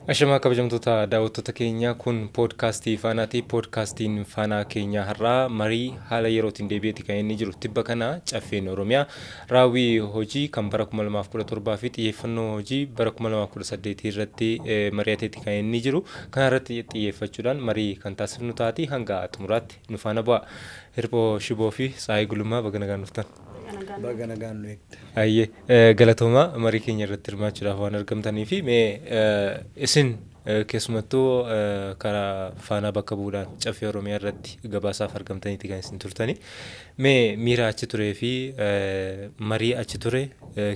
Ashamaa kabajamtoota daawwattoota keenyaa, kun poodkaastii Faanaati. Poodkaastiin Faanaa keenya har'aa marii haala yerootiin deebi'eeti kan inni jiru. Tibba kana Caffeen Oromiyaa raawwii hojii kan bara 2017 fi xiyyeeffannoo hojii bara 2018 irratti mari'ateeti kan inni jiru. Kana irratti xiyyeeffachuudhaan marii kan taasifnu taati, hanga xumuraatti nu faana bu'a. Hirphoo Shiboo fi Tsaayii Gulummaa, baga nagaan dhuftan. Baga nagaan nu eegde. Hayyee, galatoomaa marii keenya irratti hirmaachuudhaaf waan argamtanii fi mee isin keessumattuu karaa Faanaa bakka bu'uudhaan Caffee Oromiyaa irratti gabaasaaf argamtaniiti kan isin turtani. Mee miira achi turee fi marii achi ture,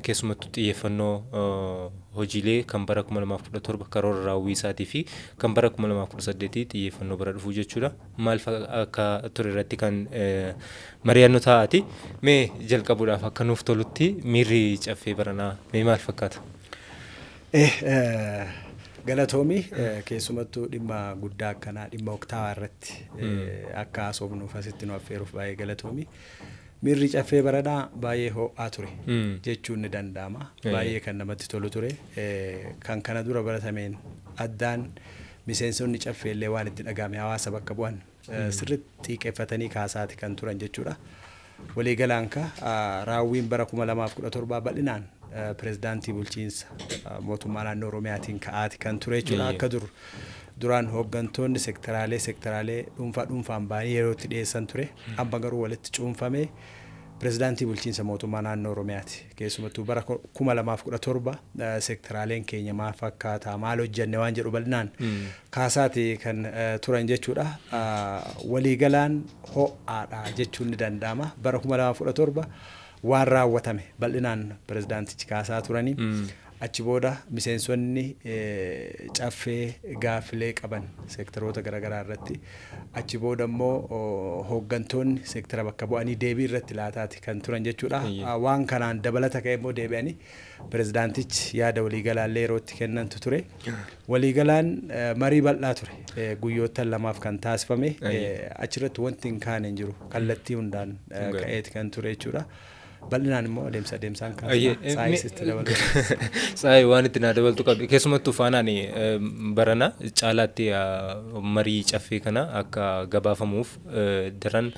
keessumattuu xiyyeeffannoo hojiilee kan bara 2017 karoora raawwii isaatii fi kan bara 2018 xiyyeeffannoo bara dhufuu jechuudha, maal akka ture irratti kan mari'annu taa'ati. Mee jalqabuudhaaf akka nuuf tolutti miirri Caffee baranaa mee maal fakkaata? Galatoomi, keessumattuu dhimma guddaa akkanaa, dhimma waqtaawaa irratti akka haasofnuuf asitti nu affeeruuf baay'ee galatoomi. Miirri Caffee baranaa baay'ee ho'aa ture jechuun ni danda'ama. Baay'ee kan namatti tolu ture. Kan kana dura baratameen addaan miseensonni Caffee illee waan itti dhaga'ame hawaasa bakka bu'an sirriitti xiiqeffatanii kaasaati kan turan jechuudha. Waliigalaan ka raawwiin bara 2017 bal'inaan pirezidaantii bulchiinsa mootummaa naannoo Oromiyaatiin ka'aati kan ture jechuudha. Akka dur duraan hooggantoonni sektaraalee dhuunfaa dhuunfaan ba'anii yeroo itti dhiyeessan ture. Amma garuu walitti cuunfamee pirezidaantii bulchiinsa mootummaa naannoo Oromiyaati. Keessumattuu bara 2017 sektaraaleen keenya maal fakkaata, maal hojjenne waan jedhu bal'inaan kaasaati kan turan jechuudha. Waliigalaan ho'aadha jechuun ni danda'ama. Bara 2017 waan raawwatame bal'inaan pirezidaantichi kaasaa turanii. Achi booda miseensonni Caffee gaaffilee qaban seektaroota garaagaraa irratti, achi booda immoo hooggantoonni seektara bakka bu'anii deebii irratti laataati kan turan jechuudha. Waan kanaan dabalata ka'e immoo deebi'anii pirezidaantichi yaada waliigalaallee yeroo itti kennantu ture. Waliigalaan marii bal'aa ture, guyyoottan lamaaf kan taasifame. Achirratti wanti hin kaane hin jiru, kallattii hundaan ka'eeti kan ture jechuudha. Bal'inaan immoo adeemsa adeemsaan kaasna. Saayinsitti dabalatu. Tsaayii waan itti naa dabaltu qabdi. Keessumattuu Faanaan barana caalaatti marii Caffee kana akka gabaafamuuf daran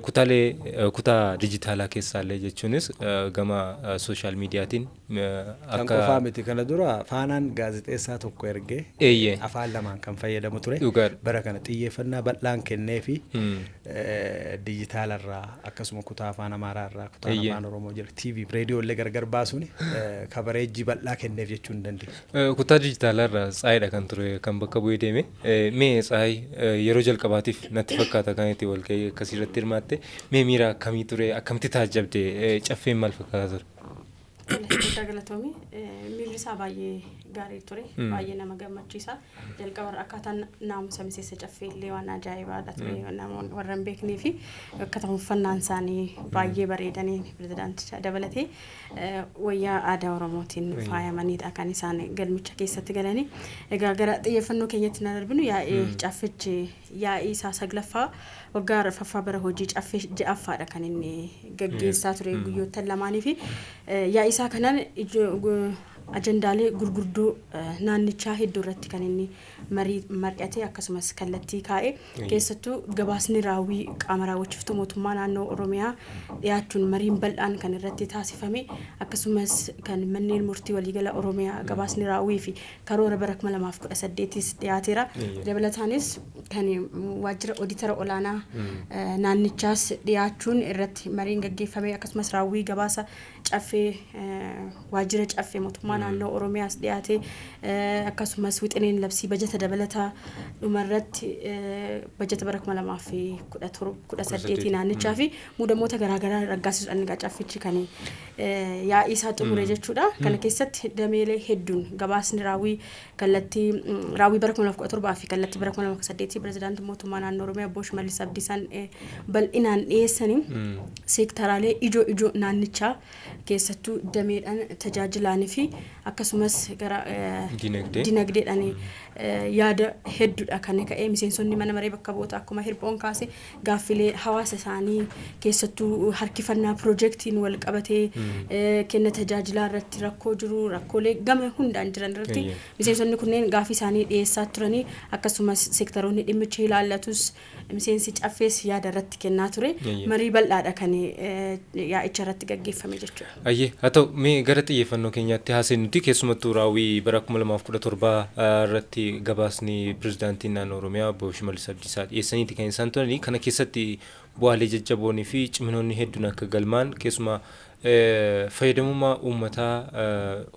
kutaalee kutaa dijitaalaa keessaallee, jechuunis gama social miidiyaatiin Kan akka qofaa miti, kana dura Faanaan gaazexeessaa tokko ergee afaan lamaan kan fayyadamu ture. Bara kana xiyyeeffannaa bal'aan kennee fi dijitaalarraa, akkasuma kutaa afaan Amaaraa irraa, kutaan afaan Oromoo jira. TV fi reediyoo illee gargar baasuun coverage bal'aa kenneef jechuu hin dandeenya. Kutaa dijitaalaa irraa Tsaayiidha kan ture kan bakka bu'ee deeme. Mee Tsaayii, yeroo jalqabaatiif natti fakkaata kan itti walgahii akkasii irratti hirmaatte. Mee miira akkamii ture? Akkamitti taajjabde? Caffeen maal fakkaata ture? Guddaa galatoomi. Miirri isaa baay'ee gaarii ture. Baay'ee nama gammachiisa. Jalqabarra akkaataan naamusa miseensa Caffee illee waan ajaa'ibaadha ture. Namoonni warra hin beeknee fi akkaataan uffannaan isaanii baay'ee bareedanii, pirezidaanticha dabalatee wayyaa aadaa Oromootiin faayamaniidha kan isaan galmicha keessatti galanii. Egaa gara xiyyeeffannoo keenyatti na darbinu, yaa'ii Caffichi yaa'ii isaa saglaffaa waggaa arfaffaa bara hojii Caffee ja'affaadha kan inni gaggeessaa ture guyyoottan lamaanii fi yaa'ii isaa kanaan ajandaalee gurguddoo naannichaa hedduu irratti kan inni marii mari'ate, akkasumas kallattii kaa'e. Keessattuu gabaasni raawwii qaama raawwachiiftuu mootummaa naannoo Oromiyaa dhiyaachuun mariin bal'aan kan irratti taasifame, akkasumas kan manneen murtii waliigala Oromiyaa gabaasni raawwii fi karoora bara 2018s dhiyaateera. Dabalataanis kan waajjira oditara olaanaa naannichaas dhiyaachuun irratti mariin gaggeeffame, akkasumas raawwii gabaasa Caffee waajjira Caffee mootummaa naannoo Oromiyaas dhiyaate, akkasumas wixineen labsii bajata dabalataa dhumarratti bajata bara 2018 naannichaa fi muudamoota garaagaraa raggaasisuudhaan egaa Caffichi kan yaa'ii isaa xumure jechuudha. Kana keessatti dameelee hedduun gabaasni raawwii kallattii raawwii bara 2017 fi kallattii bara 2018 pirezidaantii mootummaa naannoo Oromiyaa Obbo Shimallis Abdiisaan bal'inaan dhiyeessanii, seektaraalee ijoo ijoo naannichaa keessattuu dameedhaan tajaajilaanii fi akkasumas gara dinagdeedhaan Yaada hedduudha kan ka'ee. Miseensonni mana maree bakka bu'oota akkuma Hirphoon kaase gaaffilee hawaasa isaanii, keessattuu harkifannaa piroojeektiin wal qabatee, kenna tajaajilaa irratti rakkoo jiru, rakkoolee gama hundaan jiran irratti miseensonni kunneen gaaffii isaanii dhiyeessaa turanii, akkasumas seektaroonni dhimmicha ilaallatus, miseensi caffees yaada irratti kennaa ture. Marii bal'aadha kan yaa'icha irratti gaggeeffame jechuudha. Ayyee, haa ta'u, mee gara xiyyeeffannoo keenyaatti haasofnuti. Keessumattuu raawwii bara 2017 irratti gabaasni pirezidaantiin naannoo Oromiyaa obbo Shimallis Abdiisaa dhiyeessaniiti kan isaan turanii. Kana keessatti bu'aalee jajjaboonii fi ciminoonni hedduun akka galmaan, keessumaa fayyadamummaa uummataa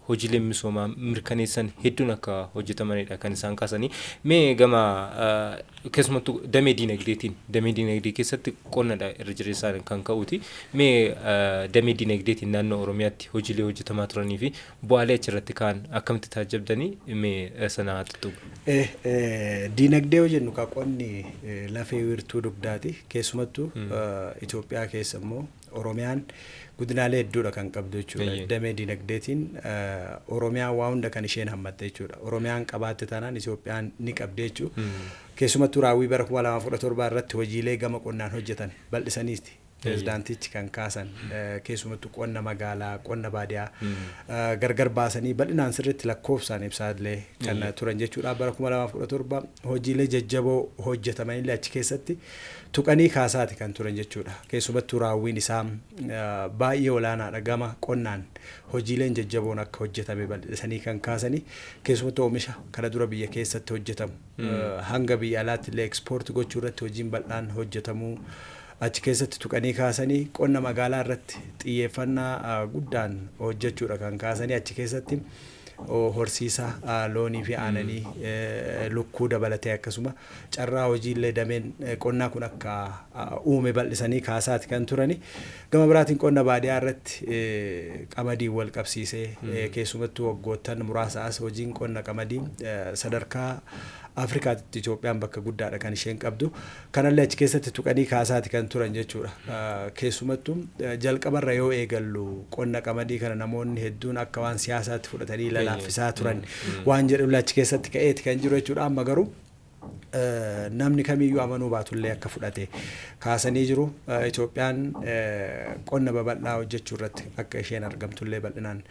hojiileen misoomaa mirkaneessan hedduun akka hojjetamanidha kan isaan kaasanii. Mee gama keessumattuu damee diinagdeetiin, damee diinagdee keessatti qonnadha irra jireessaan kan ka'uuti. Mee damee diinagdeetiin naannoo Oromiyaatti hojiilee hojjetamaa turanii fi bu'aalee achirratti ka'an akkamitti taajjabdanii? Mee sana haa tuttuqu. Diinagdee yoo jennu ka qonni lafee wiirtuu dugdaati. Keessumattuu Itoophiyaa keessa immoo Oromiyaan godinaalee hedduudha kan qabdu jechuudha. Damee diinagdeetiin Oromiyaan waa hunda kan isheen hammatte jechuudha. Oromiyaan qabaatte taanaan Itoophiyaan ni qabdi jechuudha. Keessumattuu raawwii bara 2017 irratti hojiilee gama qonnaan hojjetan bal'isaniiti pirezidaantichi kan kaasan. Keessumattuu qonna magaalaa, qonna baadiyaa gargar baasanii bal'inaan sirriitti lakkoofsaan ibsaallee kan turan jechuudha. Bara 2017 hojiilee jajjaboo hojjetamanillee achi keessatti tuqanii kaasaati kan turan jechuudha. Keessumattuu raawwiin isaa baay'ee olaanaadha, gama qonnaan hojiileen jajjaboon akka hojjetame bal'isanii kan kaasanii. Keessumattuu oomisha kana dura biyya keessatti hojjetamu hanga biyya alaatti illee ekspoorti gochuu irratti hojiin bal'aan hojjetamuu achi keessatti tuqanii kaasanii. Qonna magaalaa irratti xiyyeeffannaa guddaan hojjechuudha kan kaasanii. Achi keessatti horsiisa loonii fi aananii, lukkuu dabalatee, akkasuma carraa hojiillee dameen qonnaa kun akka uume bal'isanii kaasaati kan turani. Gama biraatiin qonna baadiyaa irratti qamadii wal qabsiisee, keessumattuu waggoottan muraasa as hojiin qonna qamadii sadarkaa Afrikaatti Itoophiyaan bakka guddaadha kan isheen qabdu. Kanallee achi keessatti tuqanii kaasaati kan turan jechuudha. Keessumattuu jalqabarra yoo eegallu qonna qamadii kana namoonni hedduun akka waan siyaasaatti fudhatanii lalaaffisaa turan waan jedhu achi keessatti ka'eeti kan jiru jechuudha. Amma garuu namni kamiyyuu amanuu baatullee akka fudhate kaasanii jiru. Itoophiyaan qonna babal'aa hojjechuu irratti akka isheen argamtullee bal'inaan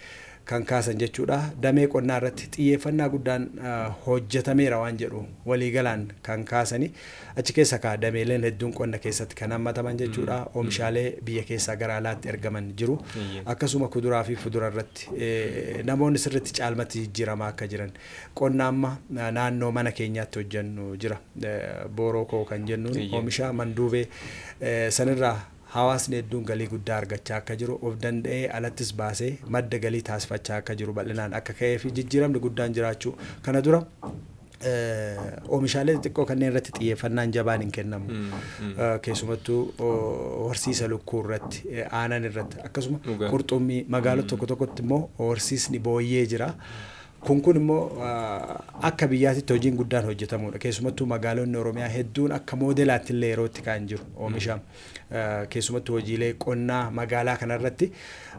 kan kaasan jechuudha. Damee qonnaa irratti xiyyeeffannaa guddaan hojjetameera waan jedhu waliigalaan kan kaasani. Achi keessa kaa dameeleen hedduun qonna keessatti kan hammataman jechuudha. Oomishaalee biyya keessaa gara alaatti ergaman jiru. Akkasuma kuduraa fi fuduraa irratti namoonni sirriitti caalmatti jijjiiramaa akka jiran, qonna amma naannoo mana keenyaatti hojjennu jira. Booroo koo kan jennuun oomisha manduubee sanirraa hawaasni hedduun galii guddaa argachaa akka jiru, of danda'ee alattis baasee madda galii taasifachaa akka jiru bal'inaan akka ka'ee fi jijjiiramni guddaan jiraachuu. Kana dura oomishaalee xixiqqoo kanneen irratti xiyyeeffannaan jabaan hin kennamu. Keessumattuu horsiisa lukkuu irratti, aanan irratti, akkasuma qurxummii, magaalota tokko tokkotti immoo horsiisni booyyee jira. Kun immoo akka biyyaatitti hojiin guddaan hojjetamudha. Keessumattuu magaalonni Oromiyaa hedduun akka moodelaatti illee yeroo itti ka'an jiru. Oomisha keessumattuu hojiilee qonnaa magaalaa kanarratti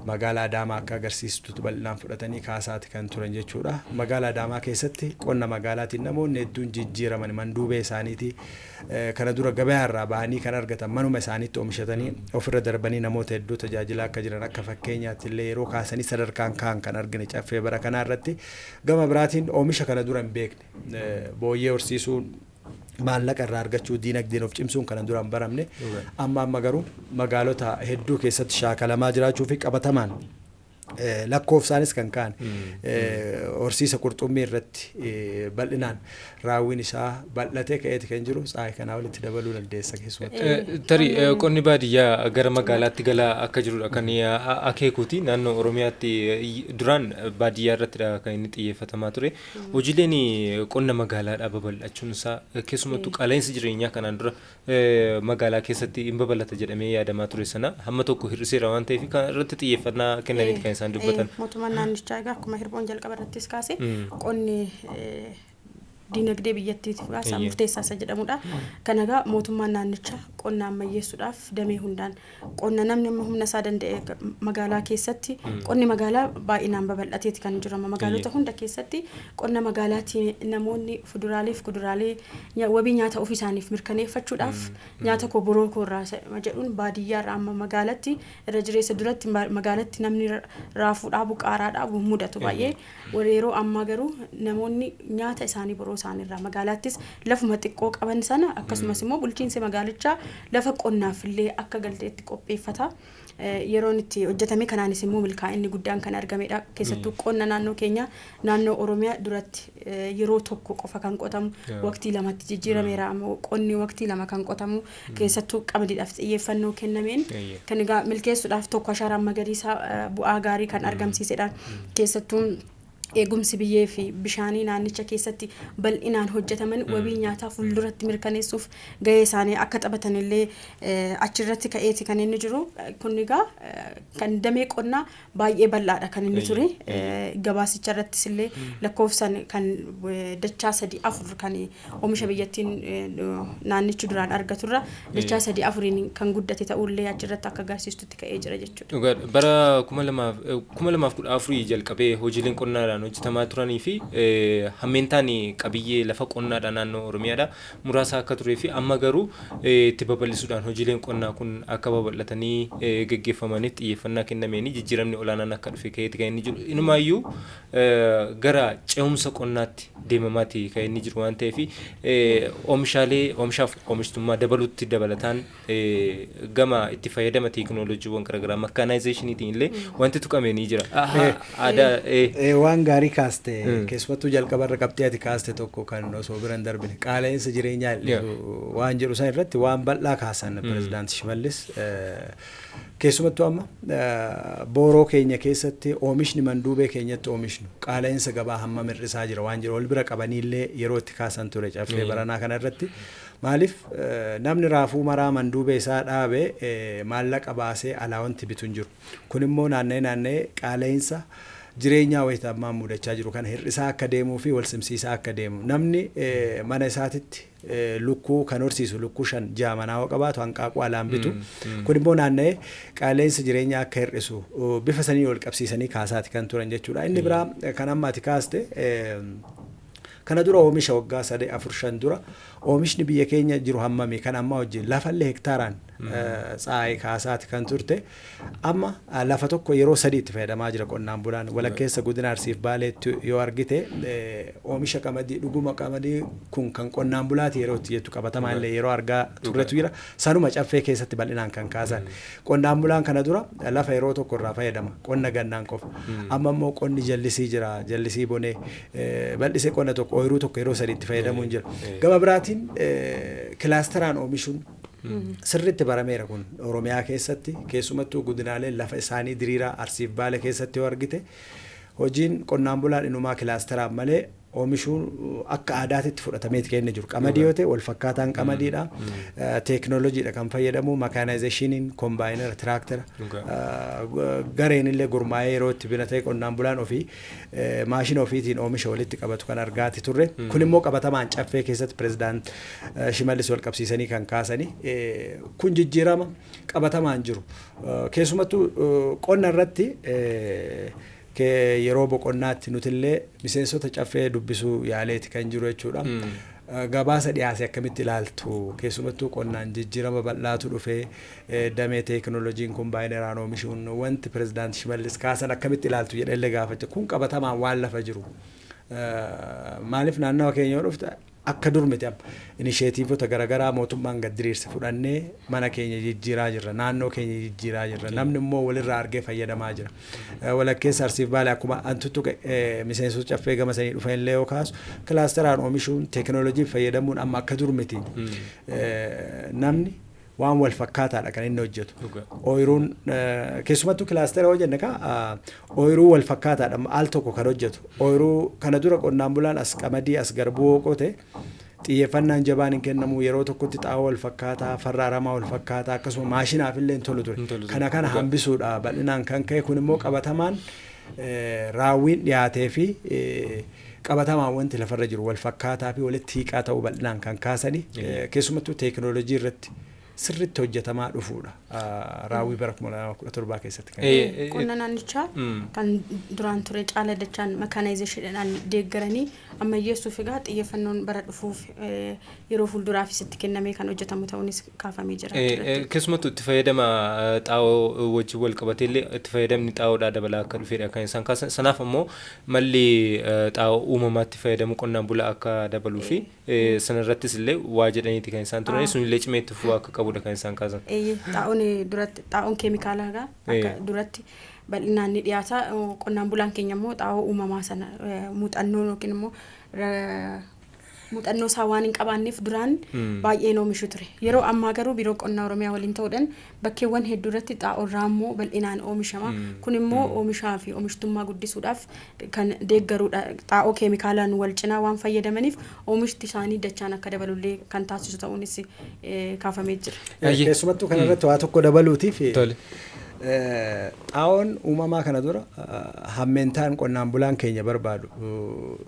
magaalaa Adaamaa akka agarsiistutti bal'inaan fudhatanii kaasaati kan turan jechuudha. Magaalaa Adaamaa keessatti qonna magaalaatiin namoonni hedduun jijjiiraman, manduubee isaaniitii kana dura gabayaa irraa bahanii kan argatan manuma isaaniitti oomishatanii ofirra darbanii namoota hedduu tajaajilaa akka jiran akka fakkeenyaatti illee yeroo kaasanii sadarkaan kaan kan argine caffee bara kanaa irratti. Gama biraatiin oomisha kana dura hin beekne, booyyee horsiisuun, maallaqa irraa argachuu, diinagdeen of cimsuun kana dura hin baramne, amma amma garuu magaalota hedduu keessatti shaakalamaa jiraachuu fi qabatamaan lakkoofsaanis kan ka'an horsiisa qurxummii irratti bal'inaan raawwiin isaa bal'atee ka'eeti kan jiru. Tsaayii kanaa walitti dabaluu dandeessa keessumattuu. Tarii qonni baadiyyaa gara magaalaatti galaa akka jirudha kan akeekuuti. Naannoo Oromiyaatti duraan baadiyyaa irrattidha kan inni xiyyeeffatamaa ture. Hojiileen qonna magaalaadhaa babal'achuun isaa, keessumattuu qaala'insi jireenyaa kanaan dura magaalaa keessatti hin babal'ata jedhamee yaadamaa ture sana hamma tokko hir'iseera waan ta'eef, kan irratti xiyyeeffannaa kennaniiti kan isaan dubbatan. Mootummaan naannichaa egaa akkuma Hirphoon jalqaba irrattis kaase, qonni diinagdee biyyattiitiif murteessaa isa jedhamudha. Kana egaa mootummaan naannichaa Qonna ammayyeessuudhaaf damee hundaan qonna namni amma humna isaa danda'e magaalaa keessatti qonni magaalaa baay'inaan babal'ateeti kan jiru. Amma magaalota hunda keessatti qonna magaalaatiin namoonni fuduraalee fi kuduraalee wabii nyaata ofii isaaniif mirkaneeffachuudhaaf, nyaata koo boroo koo irraa jedhuun baadiyyaa irraa amma magaalatti irra jireessa duratti magaalatti namni raafuu dhaabu, qaaraa dhaabu mudatu baay'ee. Yeroo ammaa garuu namoonni nyaata isaanii boroo isaaniirraa magaalaattis lafuma xiqqoo qaban sana, akkasumas immoo bulchiinsi magaalichaa lafa qonnaaf illee akka galteetti qopheeffata. Yeroon itti hojjetame kanaanis immoo milkaa'inni guddaan kan argamedha. Keessattuu qonna naannoo keenya, naannoo Oromiyaa duratti yeroo tokko qofa kan qotamu waqtii lamatti jijjiirameera. Ammoo qonni waqtii lama kan qotamu keessattuu qamadiidhaaf xiyyeeffannoo kennameen kan egaa milkeessuudhaaf tokko ashaaraan magariisaa bu'aa gaarii kan argamsiisedha. Keessattuu eegumsi biyyee fi bishaanii naannicha keessatti bal'inaan hojjetaman wabii nyaataa fuulduratti mirkaneessuuf gahee isaanii akka taphatan illee achirratti ka'eeti kan inni jiru. Kun egaa kan damee qonnaa baay'ee bal'aadha kan inni ture. Gabaasicha irrattis illee lakkoofsaan kan dachaa sadii afur kan oomisha biyyattiin naannichi duraan argaturra dachaa sadii afuriin kan guddate ta'ullee achirratti akka agarsiistutti ka'ee jira jechuudha. Bara 2014 jalqabee hojiileen qonnaadhaan hojjetamaa turanii fi hammeentaan qabiyyee lafa qonnaadhaan naannoo Oromiyaadha muraasa akka turee fi amma garuu itti babal'isuudhaan hojiileen qonnaa kun akka babal'atanii geggeeffamaniif xiyyeeffannaa kennameenii jijjiiramni olaanaan akka dhufe ka'eeti kan inni jiru. Inumaayyuu gara ce'umsa qonnaatti deemamaati kan inni jiru waan ta'eef, oomishaalee oomishaaf oomishtummaa dabaluutti dabalataan gama itti fayyadama teekinooloojiiwwan garaagaraa mechanizationiitiin illee wanti tuqame ni jira. Aadaa. Waan gaarii kaaste. Keessumattuu jalqabarra qabxii ati kaaste tokko kan osoo bira hin darbine, qaala'insa jireenyaa hir'isu waan jedhu san irratti waan bal'aa kaasan pirezidaanti Shimallis. Keessumattuu amma booroo keenya keessatti oomishni manduubee keenyatti oomishnu qaala'insa gabaa hammam hir'isaa jira waan jedhu wal bira qabaniillee yeroo itti kaasan ture caffee baranaa kana irratti. Maaliif, namni raafuu maraa manduubee isaa dhaabe maallaqa baasee alaa wanti bitu hin jiru. Kun immoo naanna'ee naanna'ee qaala'insa jireenyaa wayita ammaa mudachaa jiru kana hir'isaa akka deemuu fi wal simsiisaa akka deemu, namni mana isaatitti lukkuu kan horsiisu lukkuu shan ja'a manaa yoo qabaatu hanqaaquu alaan bitu. Kun immoo naanna'ee qaala'insa jireenyaa akka hir'isu bifa sanii wal qabsiisanii kaasaati kan turan jechuudha. Inni biraa kan amma ati kaaste, kana dura oomisha waggaa sadii, afur, shan dura oomishni biyya keenya jiru hammami kan ammaa wajjin lafallee hektaaraan tsaayii kaasaati kan turte. Amma lafa tokko yeroo sadii itti fayyadamaa jira qonnaan bulaan. Walakkeessa godina Arsiif Baaleetti yoo argite, oomisha qamadii dhuguma qamadii kun kan qonnaan bulaati yeroo itti jettu qabatamaa illee yeroo argaa turretu jira. Sanuma caffee keessatti bal'inaan kan kaasan, qonnaan bulaan kana dura lafa yeroo tokko irraa fayyadama, qonna gannaan qofa. Amma immoo qonni jallisii jira, jallisii bonee bal'isee qonna tokko, ooyiruu tokko yeroo sadii itti fayyadamuun jira. Gama biraatiin kilaasteraan oomishuun sirriitti barameera. Kun Oromiyaa keessatti keessumattuu godinaaleen lafa isaanii diriiraa Arsiif Baale keessatti yoo argite, hojiin qonnaan bulaan inumaa kilaasteraan malee oomishuun akka aadaatitti fudhatameeti kan inni jiru. Qamadii yoo ta'e wal fakkaataan qamadiidha. Teekinooloojiidha kan fayyadamu, mechanizationiin, kombaayinara, tiraaktara. Gareen illee gurmaa'ee yeroo itti binatee qonnaan bulaan ofii maashina ofiitiin oomisha walitti qabatu kan argaati turre. Kun immoo qabatamaan caffee keessatti pirezidaant Shimallis wal qabsiisanii kan kaasanii kun jijjiirama qabatamaan jiru. Keessumattuu qonna irratti yeroo boqonnaatti nutillee miseensota caffee dubbisuu yaaleeti kan jiru jechuudha. Gabaasa dhiyaase akkamitti ilaaltu? Keessumattuu qonnaan jijjiirama bal'aatu dhufee, damee teekinooloojiin kombaayinaraan oomishuun wanti pirezidaanti Shimallis kaasan akkamitti ilaaltu jedhellee gaafacha. Kun qabatamaan waan lafa jiru. Maaliif, naannawa keenya yoo dhufte akka dur miti. Amma inisheetiivota garaagaraa mootummaan gad diriirse fudhannee mana keenya jijjiiraa jirra, naannoo keenya jijjiiraa jirra, namni immoo walirraa argee fayyadamaa jira. Walakkeessa Arsiif Baalee akkuma antuttu miseensota caffee gama sanii dhufan illee yoo kaasu, kilaasteraan oomishuun, teekinooloojii fayyadamuun amma akka dur miti. Namni waan wal fakkaataadha kan inni hojjetu. Ooyiruun keessumattuu kilaastera yoo jenne kaa ooyiruu wal fakkaataadha al tokko kan hojjetu. Ooyiruu kana dura qonnaan bulaan as qamadii as garbuu yoo qote xiyyeeffannaan jabaan hin kennamu, yeroo tokkotti xaa'oo wal fakkaataa, farra aramaa wal fakkaataa, akkasuma maashinaaf illee hin tolu ture. Kana hambisuudha bal'inaan kan ka'e. Kun immoo qabatamaan raawwiin dhiyaatee fi qabatamaan wanti lafarra jiru wal fakkaataa fi walitti hiiqaa ta'uu bal'inaan kan kaasani, keessumattuu teekinooloojii irratti. Sirriitti hojjetamaa dhufuudha. Raawwii bara 2017 keessatti kan. Qonna naannichaa kan duraan ture caala dachaan mekaanaayizeeshiniidhaan deeggaranii ammayyeessuuf egaa xiyyeeffannoon bara dhufuuf yeroo fuulduraafis itti kennamee kan hojjetamu ta'uunis kaafamee jira. Keessumattuu itti fayyadama xaa'oo wajjin wal qabatee illee itti fayyadamni xaa'oodhaa dabalaa akka dhufedha kan isaan kaasan. Sanaaf ammoo malli xaa'oo uumamaatti fayyadamu qonnaan bulaa akka dabaluu fi sanarrattis illee waa jedhaniiti kan isaan turan, sunillee cimee itti fufuu akka qabudha kan isaan kaasan. Xaa'oon duratti, xaa'oon keemikaalaa egaa akka duratti bal'inaan ni dhiyaata. Qonnaan bulaan keenya immoo xaa'oo uumamaa sana muuxannoo yookiin immoo muuxannoo isaa waan hin qabaanneef duraan baay'een oomishu ture. Yeroo ammaa garuu Biiroo Qonnaa Oromiyaa waliin ta'uudhaan bakkeewwan hedduu irratti xaa'oon raammoo bal'inaan oomishama. Kun immoo oomishaa fi oomishtummaa guddisuudhaaf kan deeggarudha. Xaa'oo keemikaalaan wal cinaa waan fayyadamaniif oomishti isaanii dachaan akka dabalullee kan taasisu ta'uunis kaafamee jira. Keessumattuu kanarratti waa tokko dabaluutiif, xaa'oon uumamaa kana dura hammeentaan qonnaan bulaan keenya barbaadu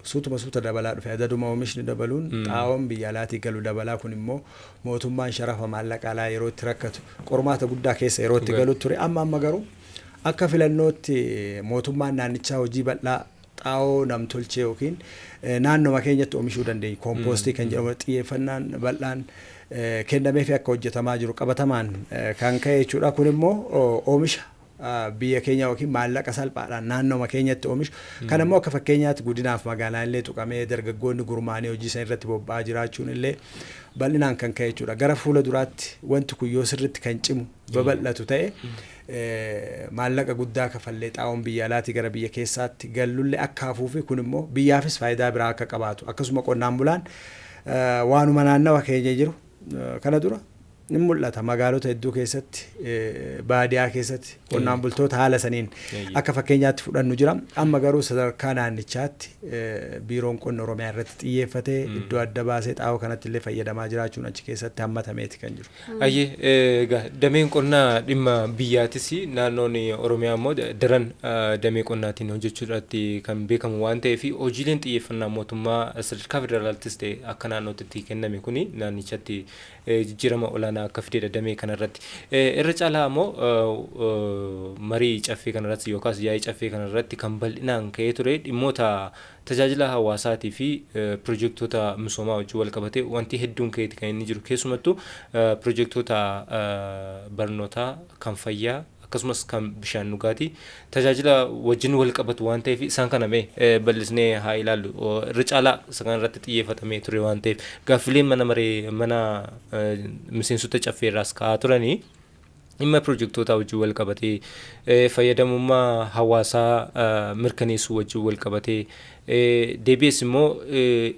suutuma suuta dabalaa dhufe. Adaduma oomishni dabaluun xaa'oon biyya alaatii galu dabalaa. Kun immoo mootummaan sharafa maallaqa alaa yeroo itti rakkatu, qormaata guddaa keessa yeroo itti galu ture. Amma amma garuu akka filannootti mootummaan naannichaa hojii bal'aa xaa'oo namtolchee yookiin naannoma keenyatti oomishuu dandeenya koompoostii kan jedhamu xiyyeeffannaan bal'aan kennameefii akka hojjetamaa jiru qabatamaan kan ka'e jechuudha. Kun immoo oomisha biyya keenya yookiin maallaqa salphaadhaan naannoma keenyatti oomishu. Kan immoo akka fakkeenyaatti guddinaaf magaalaan illee tuqamee, dargaggoonni gurmaanii hojii san irratti bobba'aa jiraachuun illee bal'inaan kan ka'e jechuudha. Gara fuula duraatti wanti kun yoo sirriitti kan cimu babal'atu ta'e, maallaqa guddaa kafallee xaa'oon biyya alaatii gara biyya keessaatti gallullee akka hafuu fi kun immoo biyyaafis faayidaa biraa akka qabaatu, akkasuma qonnaan bulaan waanuma naannawa keenya jiru kana dura ni mul'ata. Magaalota hedduu keessatti, baadiyaa keessatti qonnaan bultoota haala saniin akka fakkeenyaatti fudhannu jira. Amma garuu sadarkaa naannichaatti Biiroon Qonna Oromiyaa irratti xiyyeeffatee iddoo adda baasee xaa'oo kanatti illee fayyadamaa jiraachuun achi keessatti hammatameeti kan jiru. Ayyee, egaa dameen qonnaa dhimma biyyaatis, naannoon Oromiyaa immoo daran damee qonnaatiin hojjechuudhaatti kan beekamu waan ta'eef, hojiileen xiyyeeffannaa mootummaa sadarkaa federaalaattis ta'e akka naannootti kenname kuni naannichatti jijjiirama olaanaa akka fidedha damee kanarratti. Irra caalaa immoo marii caffee kanarratti yookaas yaa'ii caffee kanarratti kan bal'inaan ka'ee ture dhimmoota tajaajila hawaasaatii fi pirojektoota misoomaa wajjin wal qabatee wanti hedduun ka'eeti kan inni jiru. Keessumattuu pirojektoota barnootaa, kan fayyaa, akkasumas kan bishaan dhugaatii tajaajila wajjin wal qabatu waan ta'eef, isaan kana mee bal'isnee haa ilaallu. Irra caalaa isa kanarratti xiyyeeffatamee ture waan ta'eef, gaaffileen mana maree mana miseensota caffeerraas ka'aa turanii dhimma pirojektoota wajjin wal qabatee, fayyadamummaa hawaasaa mirkaneessuu wajjin wal qabatee, deebi'ees immoo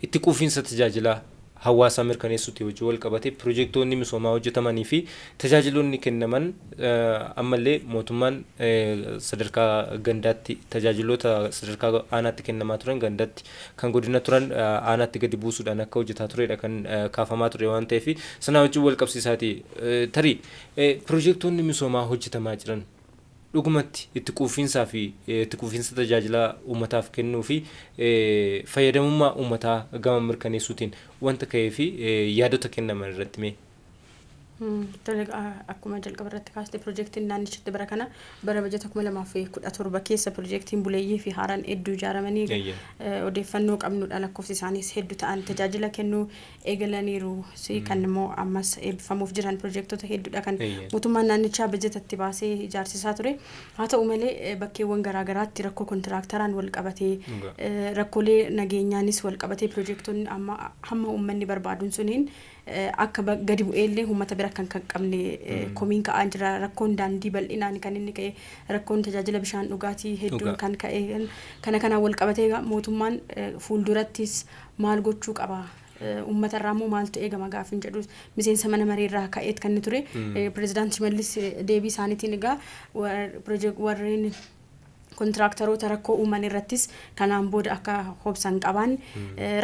itti quufinsa tajaajila hawaasaa mirkaneessuutti wajjin wal qabatee pirojektoonni misoomaa hojjetamanii fi tajaajiloonni kennaman, ammallee mootummaan sadarkaa gandaatti tajaajiloota sadarkaa aanaatti kennamaa turan gandatti, kan godina turan aanaatti gadi buusuudhaan akka hojjetaa turedha kan kaafamaa ture waan ta'eef, sanaa wajjin wal qabsiisaati tarii pirojektoonni misoomaa hojjetamaa jiran dhugumatti itti quufinsaa fi itti quufinsa tajaajila uummataaf kennuu fi fayyadamummaa uummataa gama mirkaneessuutiin wanta ka'ee fi yaadota kennaman irratti mee. Tole, akkuma jalqaba irratti kaaste, pirojektiin naannichatti bara kana bara bajata 2017 keessa pirojektiin buleeyyii fi haaraan hedduu ijaaramanii odeeffannoo qabnudha. Lakkoofsi isaaniis hedduu ta'an tajaajila kennuu eegalaniiru. Kan immoo ammas eebbifamuuf jiran pirojektoota hedduudha kan mootummaan naannichaa bajetatti baasee ijaarsisaa ture. Haa ta'u malee, bakkeewwan garaagaraatti rakkoo kontiraaktaraan wal qabatee, rakkoolee nageenyaanis wal qabatee, pirojektoonni amma hamma uummanni barbaaduun suniin akka gadi bu'eellee uummata bira kan qabne komiin ka'aa jira. Rakkoon daandii bal'inaan kan inni ka'e, rakkoon tajaajila bishaan dhugaatii hedduun kan ka'e, kana kanaan wal qabatee mootummaan fuuldurattis maal gochuu qaba, uummata irraa immoo maaltu eegama gaafin jedhu miseensa mana maree irraa ka'eet kan inni ture. Pireezidaanti Shimallis deebii isaaniitiin egaa warreen kontiraaktaroota rakkoo uuman irrattis kanaan booda akka hobsan qaban,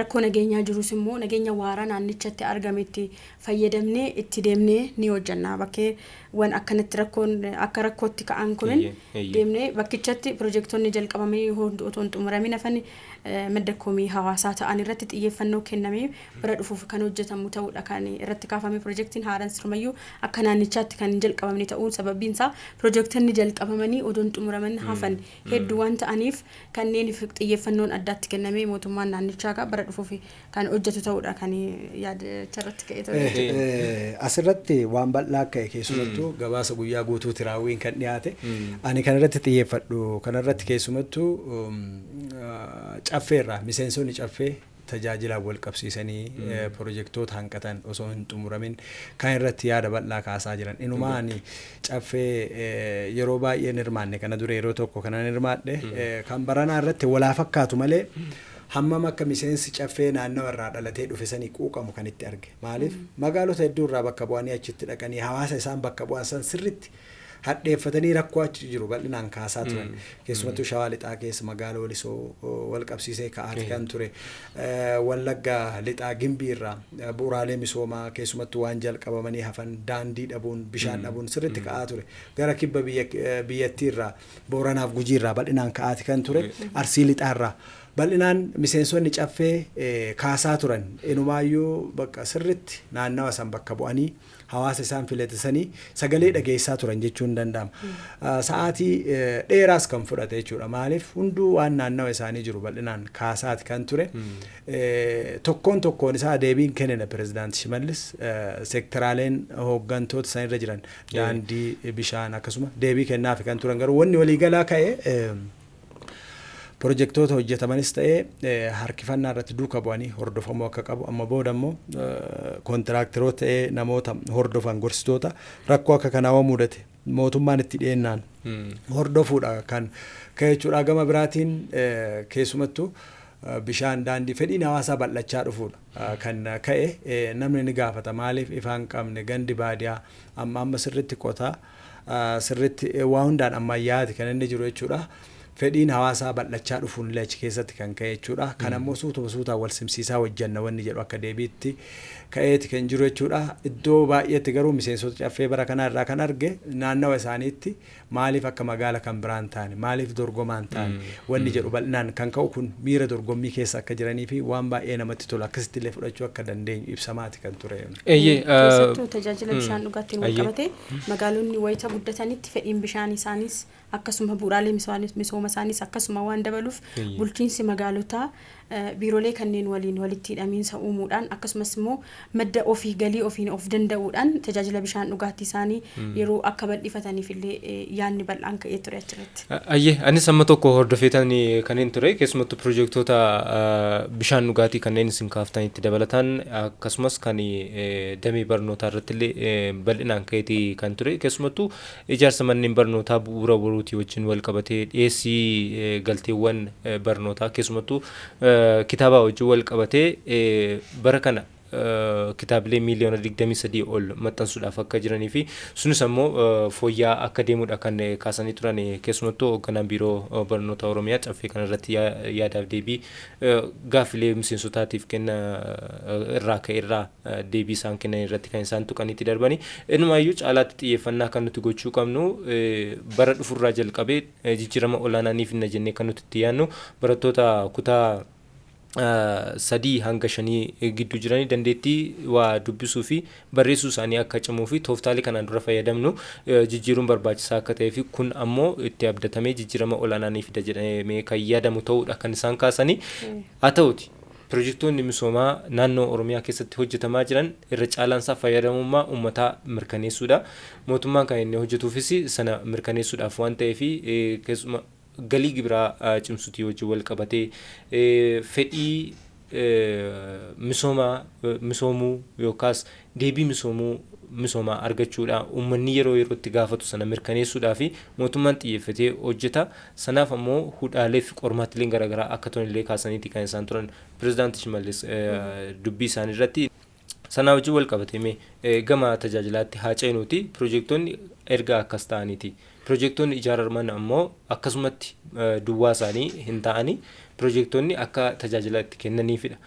rakkoo nageenyaa jirus immoo nageenya waaraa naannichatti argametti fayyadamnee itti deemnee ni hojjanna, bakkee Wan akkanatti rakkoon akka rakkootti ka'an kunin deemnee bakkichatti piroojektonni jalqabamanii otoo hin xumuramin hafan madda komii hawaasaa ta'an irratti xiyyeeffannoo kennamee bara dhufuuf kan hojjetamu ta'uudha kan irratti kaafame. Piroojeektiin haaraan sirumayyuu akka naannichaatti kan hin jalqabamne ta'uun, sababiin isaa piroojektonni jalqabamanii otoo hin xumuramin hafan hedduu waan ta'aniif, kanneen xiyyeeffannoon addaatti kennamee mootummaan naannichaa bara dhufuuf kan hojjetu ta'uudha kan yaadicha irratti ka'ee ture. Asirratti waan bal'aa ka'e, keessumattuu gabaasa guyyaa guutuuti raawwiin kan dhiyaate. Ani kan irratti xiyyeeffadhu kanarratti keessumattuu caffeerraa miseensonni caffee tajaajilaan wal qabsiisanii pirojektoota hanqatan osoo hin xumuramin kan irratti yaada bal'aa kaasaa jiran. Inumaa ani caffee yeroo baay'ee hin hirmaanne, kana dura yeroo tokko kanan hirmaadhe. Kan baranaa irratti walaa fakkaatu malee hammam akka miseensi caffee naannawa irraa dhalatee dhufe sanii quuqamu kan itti arge. Maaliif, magaalota hedduu irraa bakka bu'anii achitti dhaqanii hawaasa isaan bakka bu'an san sirritti hadheeffatanii rakkoo achi jiru bal'inaan kaasaa turan. Keessumattuu Shawaa Lixaa keessa magaala Walisoo wal qabsiisee ka'aati kan ture. Wallagga Lixaa Gimbii irraa bu'uuraalee misoomaa, keessumattuu waan jalqabamanii hafan, daandii dhabuun, bishaan dhabuun sirritti ka'aa ture. Gara kibba biyyattii irraa Booranaaf Gujii irraa bal'inaan ka'aati kan ture. Arsii Lixaa irraa bal'inaan miseensonni caffee kaasaa turan. Inumaayyuu bakka sirritti naannawa san bakka bu'anii hawaasa isaan filatisanii sagalee dhageessaa turan jechuun danda'ama. Sa'aatii dheeraas kan fudhate jechuudha. Maaliif, hunduu waan naannawa isaanii jiru bal'inaan kaasaati kan ture. Tokkoon tokkoon isaa deebiin kennina Pirezidaanti Shimallis, seektaraaleen hooggantoota isaanirra jiran, daandii, bishaan akkasuma deebii kennaafi kan turan. Garuu wanni waliigalaa ka'e pirojektoota hojjetamanis ta'ee harkifannaa irratti duuka bu'anii hordofamuu akka qabu, amma booda immoo kontiraaktaroota ta'ee namoota hordofan, gorsitoota, rakkoo akka kanaa waan mudate mootummaan itti dhiyeennaan hordofuudha kan ka'e jechuudha. Gama biraatiin keessumattuu bishaan, daandii, fedhiin hawaasaa bal'achaa dhufuudha kan ka'e. Namni ni gaafata, maaliif ifaan qabne, gandi baadiyaa amma amma sirritti qotaa, sirritti waa hundaan ammayyaati kan inni jiru jechuudha. Fedhiin hawaasaa bal'achaa dhufuun illee achi keessatti kan ka'e jechuudha. Kan ammoo suutuma suutaan wal simsiisaa hojjanna wanni jedhu akka deebiitti ka'eeti kan jiru jechuudha. Iddoo baay'eetti garuu miseensota caffee bara kanaa irraa kan arge, naannawa isaaniitti maaliif akka magaala kan biraan taane, maaliif dorgomaan taane wanni jedhu bal'inaan kan ka'u kun miira dorgommii keessa akka jiranii fi waan baay'ee namatti tolu akkasitti illee fudhachuu akka dandeenyu ibsamaati kan ture. Keessattuu tajaajila bishaan dhugaatiin wal qabate, magaalonni wayita guddatanitti fedhiin bishaan isaaniis akkasuma bu'uuraalee misooma isaaniis akkasuma waan dabaluuf, bulchiinsi magaalotaa biiroolee kanneen waliin walitti hidhamiinsa uumuudhaan, akkasumas immoo madda ofii galii ofiin of danda'uudhaan tajaajila bishaan dhugaatii isaanii yeroo akka bal'ifataniif illee yaadni bal'aan ka'ee ture achirratti. Ayyee, anis amma tokko hordofeetan kanneen ture, keessumattuu pirojektoota bishaan dhugaatii kanneen isin kaaftanitti dabalataan, akkasumas kan damee barnootaa irratti illee bal'inaan ka'eetii kan ture. Keessumattuu ijaarsa manneen barnootaa bu'uura boruutii wajjin wal qabatee, dhiyeessii galteewwan barnootaa, keessumattuu kitaabaa wajjin wal qabatee, bara kana kitaabilee miiliyoona 23 ol maxxansuudhaaf akka jiranii fi sunis ammoo fooyya'aa akka deemudha kan kaasanii turan. Keessumattuu hoogganaan biiroo barnoota Oromiyaa caffee kanarratti yaadaaf deebii gaaffilee miseensotaatiif kenna irraa ka'e irraa deebii isaan kennan irratti kan isaan tuqaniitti darbanii, inumaayyuu caalaatti xiyyeeffannaa kan nuti gochuu qabnu, bara dhufurraa jalqabee jijjiirama olaanaa ni finna jennee kan nuti itti yaadnu, barattoota kutaa 3 hanga 5 gidduu jiranii dandeettii waa dubbisuu fi barreessuu isaanii akka cimuu fi tooftaalee kanaan dura fayyadamnu jijjiiruun barbaachisaa akka ta'ee fi kun ammoo itti abdatamee jijjiirama olaanaa ni fida jedhamee kan yaadamu ta'uudha kan isaan kaasanii. Haa ta'uti, pirojektoonni misoomaa naannoo Oromiyaa keessatti hojjetamaa jiran irra caalaansaa fayyadamummaa uummataa mirkaneessuudha. Mootummaan kan inni hojjetuufis sana mirkaneessuudhaaf waan ta'eef, keessuma galii gibiraa cimsuutii wajjin wal qabatee, fedhii misoomaa misoomuu yookaas deebii misoomuu misoomaa argachuudha uummanni yeroo yerootti gaafatu sana mirkaneessuudhaa fi mootummaan xiyyeeffatee hojjeta. Sanaaf ammoo hudhaalee fi qormaatileen garaagaraa akka turanillee kaasaniiti kan isaan turan Pirezidaanti Shimallis dubbii isaanii irratti. Sanaa wajjin wal qabatee gama tajaajilaatti haa ceenuuti, pirojektoonni erga akkas ta'aniiti. Pirojektoonni ijaaraman ammoo akkasumatti duwwaa isaanii hin ta'anii, pirojektoonni akka tajaajila itti kennaniifidha.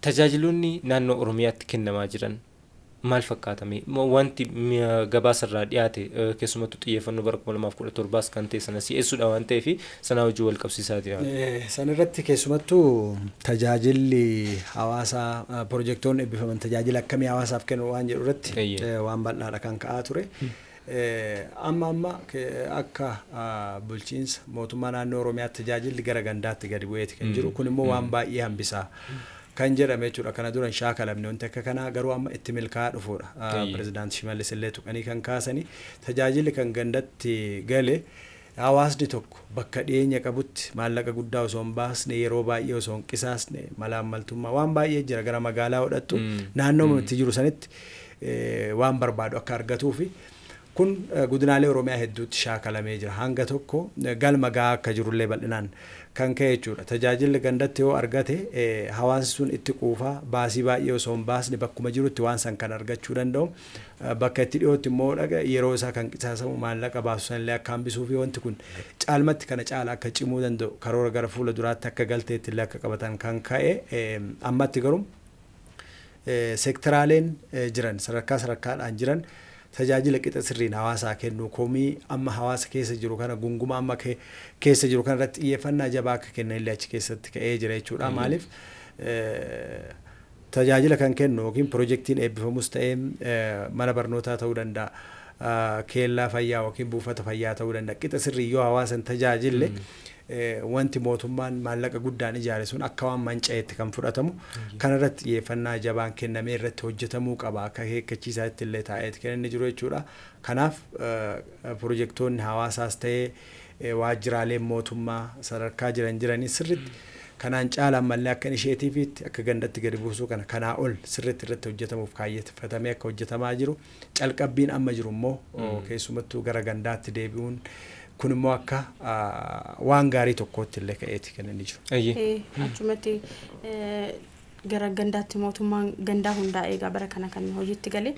Tajaajiloonni naannoo Oromiyaatti kennamaa jiran Maal fakkaatame wanti gabaasarraa dhiyaate, keessumattuu xiyyeeffannoo bara 2017 kan ta'e sana si'eessuudha waan ta'eef, sanaa hojii wal qabsiisaa jira. San irratti keessumattuu tajaajilli hawaasaa, pirojektoonni eebbifaman tajaajila akkamii hawaasaaf kennu waan jedhu irratti waan bal'aadha kan ka'aa ture. Amma akka bulchiinsa mootummaa naannoo Oromiyaatti tajaajilli gara gandaatti gadi bu'eeti kan jiru. Kun immoo waan baay'ee hambisaa kan jedhame jechuudha. Kana dura hin shaakalamne wanti akka kanaa, garuu amma itti milkaa'aa dhufuudha. Pirezidaanti Shimallis illee tuqanii kan kaasanii, tajaajilli kan gandatti gale hawaasni tokko bakka dhiyeenya qabutti maallaqa guddaa osoo hin baasne, yeroo baay'ee osoo hin qisaasne, malaammaltummaa waan baay'ee jira gara magaalaa hodhattu, naannoo itti jiru sanitti waan barbaadu akka argatuufi kun godinaalee Oromiyaa hedduutti shaakalamee jira. Hanga tokko galma gahaa akka jirullee bal'inaan kan ka'e jechuudha. Tajaajilli gandatti yoo argate hawaasni sun itti quufaa, baasii baay'ee osoo hin baasne bakkuma jirutti waan san kan argachuu danda'u. Bakka itti dhiyootti immoo dhaqa yeroo isaa kan qisaasamu, maallaqa baasu sanillee akka hambisuu fi wanti kun caalmatti kana caala akka cimuu danda'u, karoora gara fuula duraatti akka galteetti illee akka qabatan kan ka'e. Ammatti garuu seektaraaleen jiran sadarkaa sadarkaadhaan jiran tajaajila qixa sirriin hawaasaa kennu, komii amma hawaasa keessa jiru kana, gunguma amma keessa jiru kana irratti xiyyeeffannaa jabaa akka kennan illee achi keessatti ka'ee jira jechuudha. Maaliif, tajaajila kan kennu yookiin pirojektiin eebbifamus ta'ee, mana barnootaa ta'uu danda'a, keellaa fayyaa yookiin buufata fayyaa ta'uu danda'a. Qixa sirrii yoo hawaasa hin tajaajille, wanti mootummaan maallaqa guddaan ijaare sun akka waan manca'eetti kan fudhatamu. Kanarratti xiyyeeffannaa jabaan kennamee irratti hojjetamuu qaba akka akeekkachiisaatti illee taa'eeti kan inni jiru jechuudha. Kanaaf pirojektoonni hawaasaas ta'ee waajjiraaleen mootummaa sadarkaa jiran jiranii sirriitti kanaan caala ammallee akka isheetiifiitti akka gandatti gadi buusuu kana kanaa ol sirriitti irratti hojjetamuuf kaayyeeffatamee akka hojjetamaa jiru, calqabbiin amma jiru immoo keessumattuu gara gandaatti deebi'uun kun immoo akka waan gaarii tokkootti illee ka'eeti kan inni jiru. Achumatti gara gandaatti mootummaan gandaa hundaa'ee egaa bara kana kan hojiitti gale.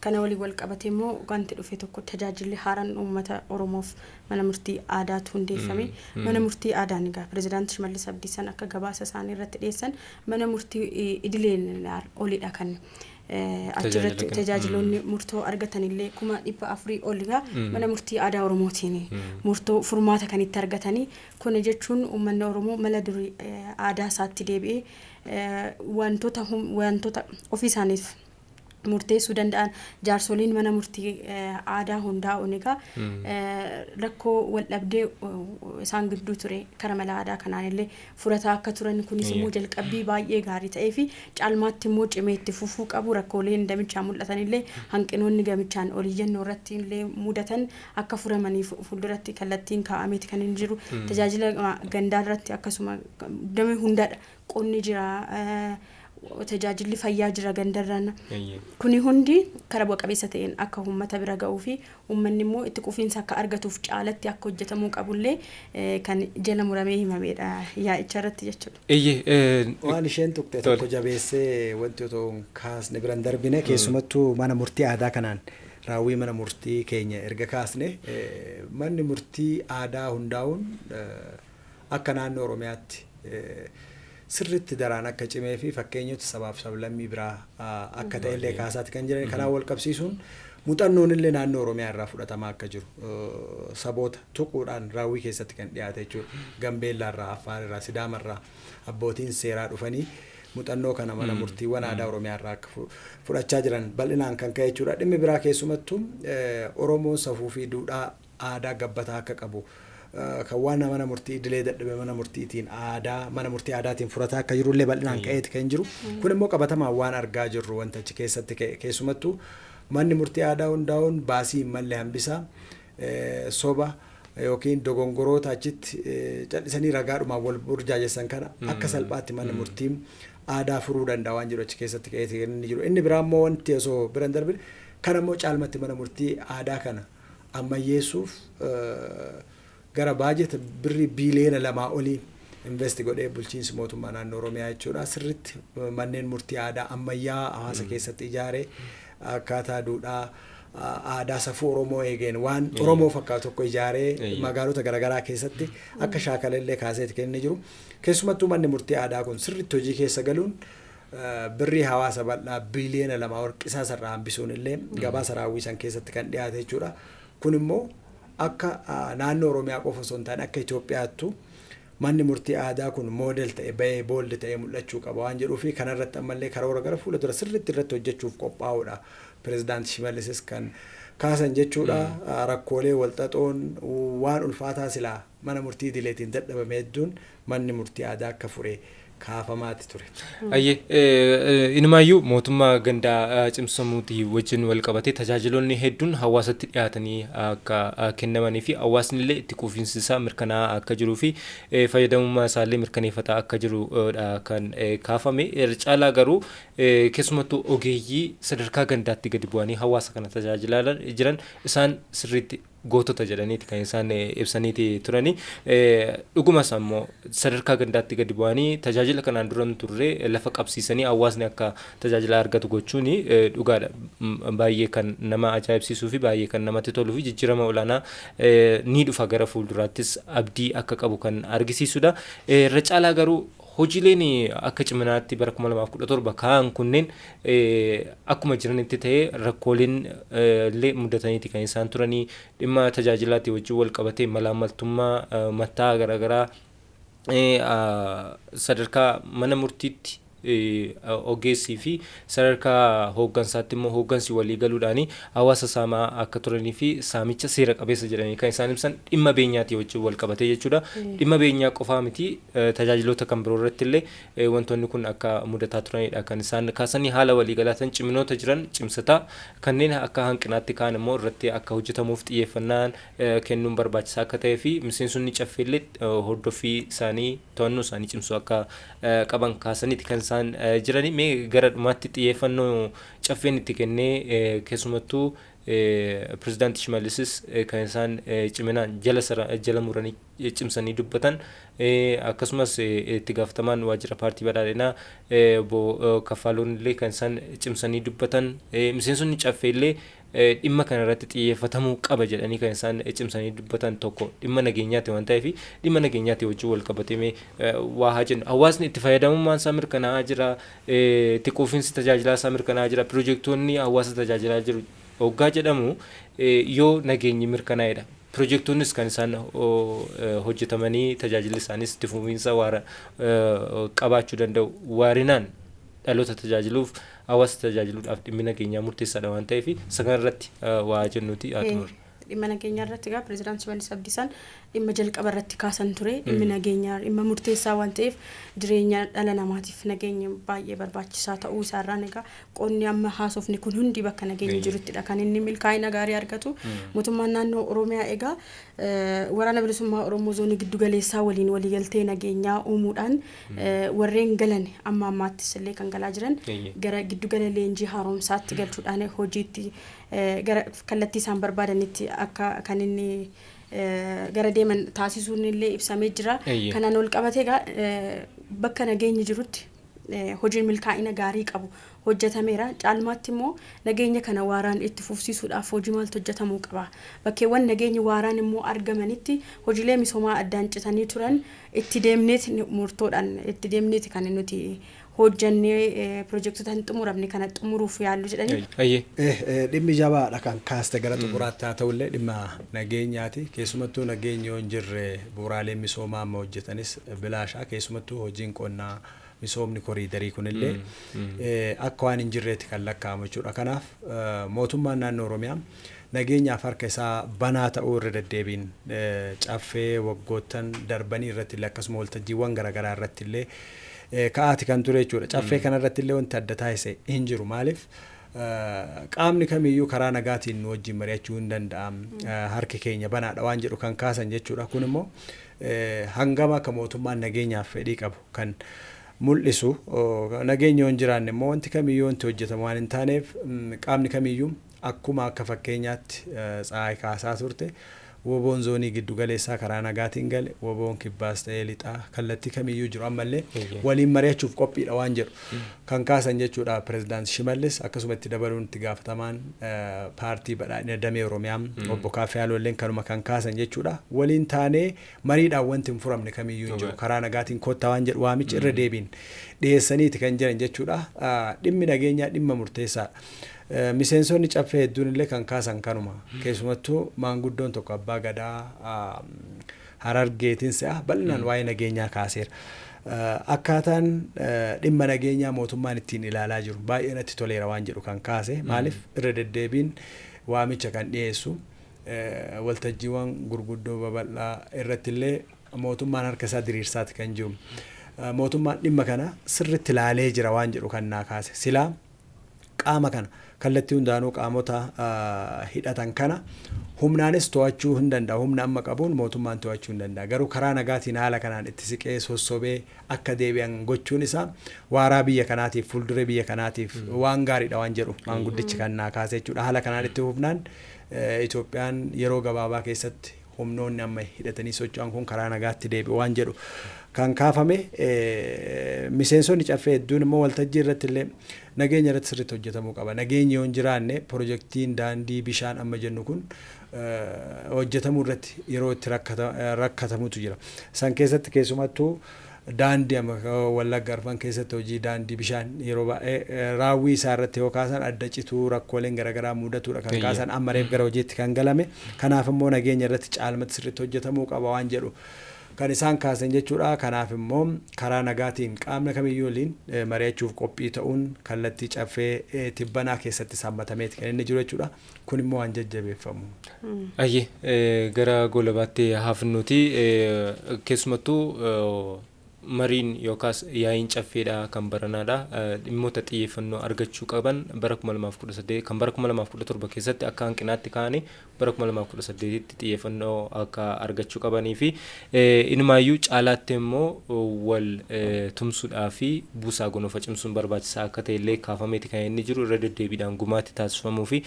Kana waliin wal qabatee immoo wanti dhufe tokko, tajaajilli haaraan uummata Oromoof mana murtii aadaatu hundeeffame. Mana murtii aadaan egaa pirezidaanti Shimallis Abdiisaan akka gabaasa isaanii irratti dhiyeessan, mana murtii idileen olidha kan achirratti tajaajiloonni murtoo argatanillee 400,000 ol egaa mana murtii aadaa Oromootiin murtoo furmaata kan itti argatanii. Kun jechuun uummanni Oromoo mala durii aadaa isaatti deebi'ee wantoota ofii isaaniif murteessuu danda'an, jaarsoliin mana murtii aadaa hundaa'uun egaa rakkoo waldhabdee isaan gidduu ture kara mala aadaa kanaan illee furataa akka turan, kunis immoo jalqabbii baay'ee gaarii ta'ee fi caalmaatti immoo cimee itti fufuu qabu, rakkooleen damichaan mul'atan illee, hanqinoonni gamichaan oliyyannoo irratti illee mudatan akka furamaniif fuulduratti kallattiin kaa'ameeti kan hin jiru. Tajaajila gandaa irratti akkasuma damee hundaadha, qonni jira, tajaajilli fayyaa jira gandarraan. Kuni hundi karaa bu'a qabeessa ta'een akka uummata bira ga'uu fi uummanni immoo itti quufinsa akka argatuuf caalatti akka hojjetamuu qabullee kan jala muramee himamedha yaa'icha irratti jechuudha. Waan isheen tuqxe tokko jabeessee wanti otoo hin kaasne biran darbine, keessumattuu mana murtii aadaa kanaan raawwii mana murtii keenya erga kaasne, manni murtii aadaa hundaa'uun akka naannoo Oromiyaatti sirritti daraan akka cimee fi fakkeenyota sabaaf sablammii biraa akka ta'ellee kaasaati kan jiran. Kanaan wal qabsiisuun muuxannoon illee naannoo Oromiyaa irraa fudhatamaa akka jiru saboota tuquudhaan raawwii keessatti kan dhiyaate jechuudha. Gambeellaa irraa, Affaar irraa, Sidaama irraa abbootiin seeraa dhufanii muuxannoo kana mana murtiiwwan aadaa Oromiyaa irraa akka fudhachaa jiran bal'inaan kan ka'e jechuudha. Dhimmi biraa keessumattuu Oromoon safuu fi duudhaa aadaa gabbataa akka qabu, kan waan mana murtii idilee dadhabe mana murtiitiin aadaa, mana murtii aadaatiin furataa akka jirullee bal'inaan ka'eeti kan jiru. Kun immoo qabatamaan waan argaa jirru wanta achi keessatti ka'e. Keessumattuu manni murtii aadaa hundaa'uun baasii hin malle hambisaa, soba yookiin dogongoroota achitti callisanii ragaadhumaan wal burjaajessan kana akka salphaatti manni murtii aadaa furuu danda'a waan jedhu achi keessatti ka'eeti kan inni jiru. Inni biraa immoo wanti osoo bira hin darbine, kana immoo caalmatti mana murtii aadaa kana ammayyeessuuf gara baajeta birrii biiliyoona 2 olii invest godhee bulchiinsi mootummaa naannoo Oromiyaa jechuudha. Sirritti manneen murtii aadaa ammayyaa hawaasa keessatti ijaaree, akkaataa duudhaa aadaa safuu Oromoo eegeen waan Oromoo fakkaatu tokko ijaaree magaalota garaagaraa keessatti akka shaakalallee kaaseeti kan inni jiru. Keessumattuu manni murtii aadaa kun sirritti hojii keessa galuun Birrii hawaasa bal'aa biliyoona 2 ol qisaasarraa hambisuun illee gabaasa raawwii san keessatti kan dhiyaate jechuudha. Kun immoo akka naannoo Oromiyaa qofa osoo hin taane akka Itoophiyaattu manni murtii aadaa kun model ta'e bahee bold ta'ee mul'achuu qaba waan jedhuu fi kanarratti ammallee karoora gara fuula dura sirriitti irratti hojjechuuf qophaa'uudha. Pirezidaanti Shimallisis kan kaasan jechuudha. Rakkoolee walxaxoon waan ulfaataa silaa mana murtii idileetiin dadhabame hedduun manni murtii aadaa akka fure kaafamaati ture. Ayyee, inumaayyuu mootummaa gandaa cimsamuutii wajjin wal qabatee tajaajiloonni hedduun hawaasatti dhiyaatanii akka kennamanii fi hawaasni illee itti quufinsi isaa mirkanaa'aa akka jiruu fi fayyadamummaa isaallee mirkaneeffataa akka jirudha kan kaafame. Irra caalaa garuu keessumattuu ogeeyyii sadarkaa gandaatti gadi bu'anii hawaasa kana tajaajilaa jiran isaan sirriitti gootota jedhaniiti kan isaan ibsaniiti turani. Dhugumas ammoo sadarkaa gandaatti gadi bu'anii tajaajila kanaan dura hin turre lafa qabsiisanii hawaasni akka tajaajila argatu gochuun dhugaadha. Baay'ee kan nama ajaa'ibsiisuu fi baay'ee kan namatti toluu fi jijjiirama olaanaa ni dhufa gara fuulduraattis abdii akka qabu kan argisiisudha. Irra caalaa garuu hojiileen akka ciminaatti bara 2017 ka'an kunneen akkuma jiranitti ta'ee rakkooleen illee mudataniiti kan isaan turanii. Dhimma tajaajilaatti wajjin wal qabatee malaamaltummaa mataa garaagaraa sadarkaa mana murtiitti ogeessii fi sadarkaa hooggansaatti immoo hooggansi walii galuudhaan hawaasa saamaa akka turanii fi saamicha seera qabeessa jedhanii kan isaan ibsan dhimma beenyaatii wajjin wal qabatee jechuudha. Dhimma beenyaa qofaa miti, tajaajiloota kan biroo irratti illee wantoonni kun akka mudataa turanidha kan isaan kaasanii. Haala waliigalaatiin ciminoota jiran cimsataa, kanneen akka hanqinaatti kaan immoo irratti akka hojjetamuuf xiyyeeffannaan kennuun barbaachisaa akka ta'ee fi miseensonni caffeellee hordoffii isaanii, to'annoo isaanii cimsuu akka qaban kaasaniiti kan isaan jiranii. Mee gara dhumaatti xiyyeeffannoo caffeen itti kennee, keessumattuu pirezidaanti Shimallisis kan isaan ciminaan jala jala muranii cimsanii dubbatan, akkasumas itti gaafatamaan waajjira paartii badhaadhinaa obbo Kaffaaloon illee kan isaan cimsanii dubbatan, miseensonni caffee illee dhimma kana irratti xiyyeeffatamuu qaba jedhanii kan isaan cimsanii dubbatan tokko dhimma nageenyaati waan ta'eef, dhimma nageenyaati wajjin wal qabatee waa haa jennu. Hawaasni itti fayyadamummaan isaa mirkanaa'aa jira, itti quufinsi tajaajilaa isaa mirkanaa'aa jira, piroojeektoonni hawaasa tajaajilaa jiru hoggaa jedhamu yoo nageenyi mirkanaa'edha. Piroojeektoonnis kan isaan hojjetamanii tajaajilli isaanis itti fufiinsa waara qabaachuu danda'u. Waarinaan dhaloota tajaajiluuf, hawaasa tajaajiluudhaaf dhimmi nageenyaa murteessaadha waan ta'eef, isa kanarratti waa jennuuti haa xumurru. Dhimma nageenyaa irratti egaa pirezidaanti Shimallis Abdiisaan dhimma jalqaba irratti kaasan ture. Dhimmi nageenyaa dhimma murteessaa waan ta'eef, jireenya dhala namaatiif nageenya baay'ee barbaachisaa ta'uu isaarraan egaa qonni amma haasofni kun hundi bakka nageenyi jiruttidha kan inni milkaa'ina gaarii argatu. Mootummaan naannoo Oromiyaa egaa Waraana Bilisummaa Oromoo zoonii giddugaleessaa waliin waliigaltee nageenyaa uumuudhaan warreen galan, amma ammaattis illee kan galaa jiran, gara giddugala leenjii haaromsaatti galchuudhaan hojiitti gara kallattii isaan barbaadanitti akka kan inni gara deeman taasisuun illee ibsamee jira. Kanaan wal qabatee egaa bakka nageenyi jirutti hojiin milkaa'ina gaarii qabu hojjetameera. Caalmaatti immoo nageenya kana waaraan itti fufsiisuudhaaf hojii maaltu hojjetamuu qaba? Bakkeewwan nageenyi waaraan immoo argamanitti hojiilee misoomaa addaan citanii turan itti deemneeti, murtoodhaan itti deemneeti kan nuti hojjannee piroojektota hin xumuramne kana xumuruuf yaallu jedhanii. Dhimmi jabaadha kan kaaste. Gara xumuraatti haa ta'ullee dhimma nageenyaati. Keessumattuu nageenyi yoo hin jirre bu'uuraaleen misoomaa amma hojjetanis bilaashaa. Keessumattuu hojiin qonnaa, misoomni koriidarii kunillee akka waan hin jirreetti kan lakkaa'amu jechuudha. Kanaaf mootummaan naannoo Oromiyaa nageenyaaf harka isaa banaa ta'uu irra deddeebiin caffee waggoottan darbanii irratti illee akkasuma waltajjiiwwan garaagaraa irratti illee ka'aati kan ture jechuudha. Caffee kanarratti illee wanti adda taasise hin jiru. Maaliif, qaamni kamiyyuu karaa nagaatiin nu wajjin mari'achuu hin danda'am, harki keenya banaadha waan jedhu kan kaasan jechuudha. Kun immoo hangam akka mootummaan nageenyaaf fedhii qabu kan mul'isu. Nageenya yoo hin jiraanne immoo wanti kamiyyuu wanti hojjetamu waan hin taaneef, qaamni kamiyyuu akkuma akka fakkeenyaatti Tsahaay kaasaa turte WBOn zoonii giddu galeessaa karaa nagaatiin gale, WBOn kibbaas ta'ee lixaa kallattii kamiyyuu jiru ammallee waliin mari'achuuf qophiidha waan jedhu kan kaasan jechuudha Pirezidaant Shimallis. Akkasuma itti dabaluun itti gaafatamaan paartii badhaadhina damee Oromiyaa obbo Kaaffee illee kanuma kan kaasan jechuudha. Waliin taanee mariidhaan wanti hin furamne kamiyyuu hin jiru, karaa nagaatiin kottaa waan jedhu waamicha irra deebiin dhiyeessaniiti kan jiran jechuudha. Dhimmi nageenyaa dhimma murteessaadha. Miseensonni caffee hedduun illee kan kaasan kanuma. Keessumattuu maanguddoon tokko abbaa gadaa Harargeetiin se'a bal'inaan waa'ee nageenyaa kaaseera. Akkaataan dhimma nageenyaa mootummaan ittiin ilaalaa jiru baay'ee natti toleera waan jedhu kan kaase, maaliif irra deddeebiin waamicha kan dhiyeessu waltajjiiwwan gurguddoo babal'aa irratti illee mootummaan harka isaa diriirsaati kan jiru. Mootummaan dhimma kana sirriitti ilaalee jira waan jedhu kan naa kaase. Silaa qaama kana kallattii hundaanuu qaamota hidhatan kana humnaanis to'achuu hin danda'a. Humna amma qabuun mootummaan to'achuu hin danda'a. Garuu karaa nagaatiin haala kanaan itti siqee sossobee akka deebi'an gochuun isaa waaraa biyya kanaatiif, fuulduree biyya kanaatiif waan gaariidha waan jedhu maanguddichi kan naa kaase jechuudha. Haala kanaan itti fufnaan Itoophiyaan yeroo gabaabaa keessatti humnoonni amma hidhatanii socho'an kun karaa nagaatti deebi'u waan jedhu kan kaafame. Miseensonni caffee hedduun immoo waltajjii irratti illee nageenya irratti sirriitti hojjetamuu qaba. Nageenyi yoo hin jiraanne pirojektiin daandii, bishaan amma jennu kun hojjetamuu irratti yeroo itti rakkatamutu jira. San keessatti keessumattuu daandii amma Wallagga Arfan keessatti hojii daandii, bishaan yeroo baay'ee raawwii isaa irratti yoo kaasan adda cituu, rakkooleen garaagaraa mudatudha kan kaasan, amma reef gara hojiitti kan galame. Kanaaf immoo nageenya irratti caalmatti sirriitti hojjetamuu qaba waan jedhu kan isaan kaasan jechuudha. Kanaaf immoo karaa nagaatiin qaamni kamiyyuu waliin mari'achuuf qophii ta'uun kallattii caffee tibbanaa keessatti sammatameeti kan inni jiru jechuudha. Kun immoo waan jajjabeeffamu. Ayyee, gara golabaatti hafnuti, keessumattuu mariin yookaas yaa'iin caffeedha kan baranaadha. Dhimmoota xiyyeeffannoo argachuu qaban bara 2018 kan bara 2017 keessatti akka hanqinaatti ka'anii bara 2018tti xiyyeeffannoo akka argachuu qabanii fi inumaayyuu caalaatti immoo wal tumsuudhaa fi buusaa gonofaa cimsuun barbaachisaa akka ta'e illee kaafameeti kan inni jiru. Irra deddeebiidhaan gumaatti taasifamuu fi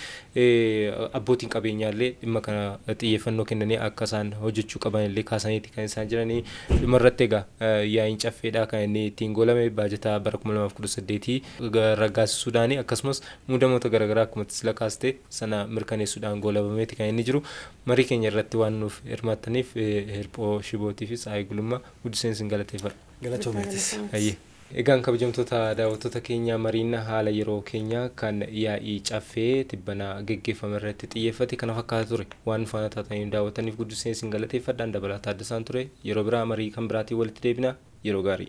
abbootiin qabeenyaallee dhimma kana xiyyeeffannoo kennanii akka isaan hojjechuu qaban illee kaasaniiti kan isaan jiranii. Dhuma irratti egaa yaa'iin caffeedhaa kan inni ittiin golame baajataa bara 2018 raggaasisuudhaani, akkasumas muudamoota garaagaraa akkuma sila kaaste sana mirkaneessuudhaan golabameeti kan inni jiru. Marii keenya irratti waan nuuf hirmaattaniif Hirphoo Shibootii fi Tsaayii Gulummaa guddiseen isin galateeffadha. Galatoomeetis. Egaan kabajamtoota daawwattoota keenya, mariin haala yeroo keenya kan yaa'ii caffee tibbanaa geggeeffame irratti xiyyeeffate kana fakkaata ture. Waan faana taatanii daawwattaniif guddiseen isin galateeffadhaan. Dabalaa Taaddasaan ture. Yeroo biraa marii kan biraatiin walitti deebina. Yeroo gaarii.